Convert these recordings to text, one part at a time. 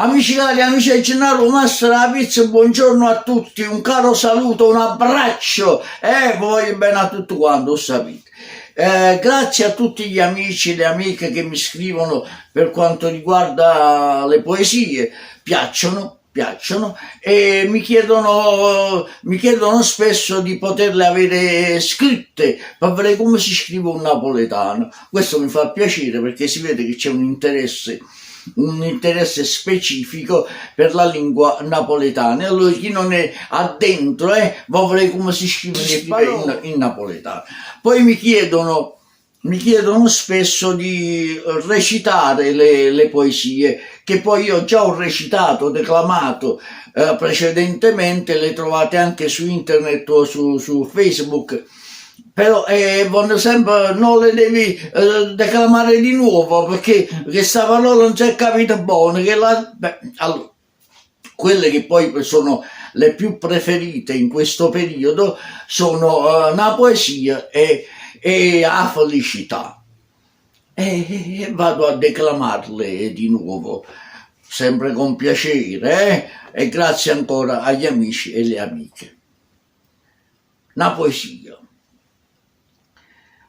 Amici cari, amici 'e Gennaro 'o mastro d' 'a pizza, buongiorno a tutti, un caro saluto, un abbraccio, eh, ve voglio bene a tutte quante, 'o ssapite. Grazie a tutti gli amici e le amiche che mi scrivono per quanto riguarda le poesie, piacciono, piacciono e mi chiedono, mi chiedono spesso di poterle avere scritte per vedere come si scrive 'o napoletano. Questo mi fa piacere perché si vede che c'è un interesse un interesse specifico per la lingua napoletana e allora chi non è addentro eh, vo' vedè comme si scrive in, in napoletano. Poi mi chiedono mi chiedono spesso di recitare le, le poesie, che poi io già ho recitato, declamato eh, precedentemente, le trovate anche su internet o su, su Facebook, però eh, vonno sempre, no le devi eh, declamare di nuovo perché questa parola non si è capita buona, che la... Beh, allora, quelle che poi sono le più preferite in questo periodo sono uh, 'Na poesia e, e 'A felicità. E, e vado a declamarle di nuovo, sempre con piacere, eh? e grazie ancora agli amici e le amiche. 'Na poesia.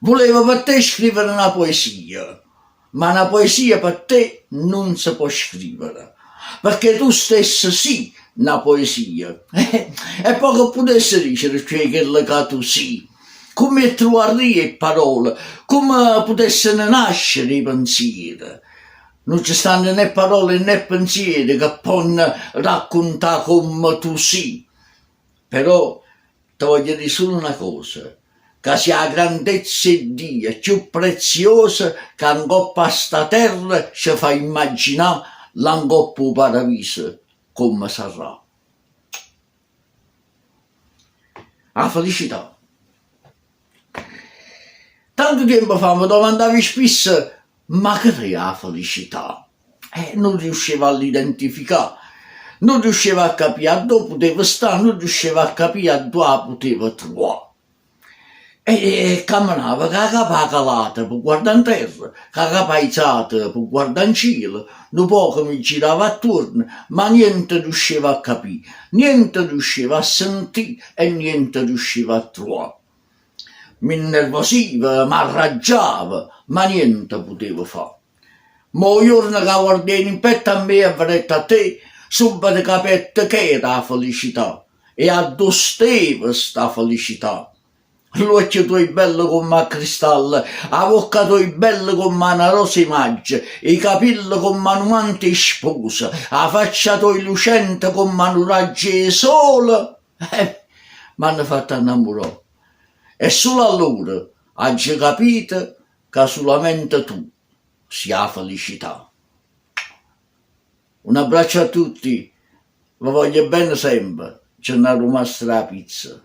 Vulevo pe' te scrivere 'na poesia, ma 'na poesia pe' te nun se po' scrivere, pecché tu stessa sì 'na poesia. E po' che putesse dicere cchiù 'e chello ca tu sì? Comme 'e truvarria 'e pparole? Comme putesseno nascere 'e penziere? Nun ce stanno né parole né penziere che ponno raccuntà comme tu sì. Però Te voglio dì sulo na cosa, ca si 'a grandezza 'e Dio cchiù preziosa ca 'ncopp' a sta terra ce fa immaginà là 'ncopp' 'o paraviso comme sarrà. 'A felicità. Tantu tiempo fa me domandavo spisso, ma che è 'a felicità? E nun riuscevo a l'identificà, nun riuscevo a capì addò puteva stà, nun riuscevo a capì addò 'a putevo truvà. E cammenavo cu 'a capa acalata pe guardà 'nterra, cu 'a capa aizata pe guardà 'ncielo, nu poco me giravo attuorno, ma niente riuscevo a capì, niente riuscevo a sentì e niente riuscevo a truvà. M'innervosivo, m'arraggiavo, ma niente putevo fà. Ma 'o juorno ca guardaje 'rimpetto a me e vedette a te, subbeto capette che era 'a felicità e addò steva 'sta felicità. Ll'uocchie tuoje belle comm' a cristallo, 'a vocca toja bella comm' a na rosa 'e maggio, 'e capille comm' a nu manto 'e sposa, 'a faccia toja lucente comm' a nu raggio 'e sole, eh, m'hanno fatto annammurà. E sulo allora aggio capito ca sulamente tu si 'a felicità. Un abbraccio a tutti, ve voglio bene sempe, Gennaro 'o mastro d' 'a pizza.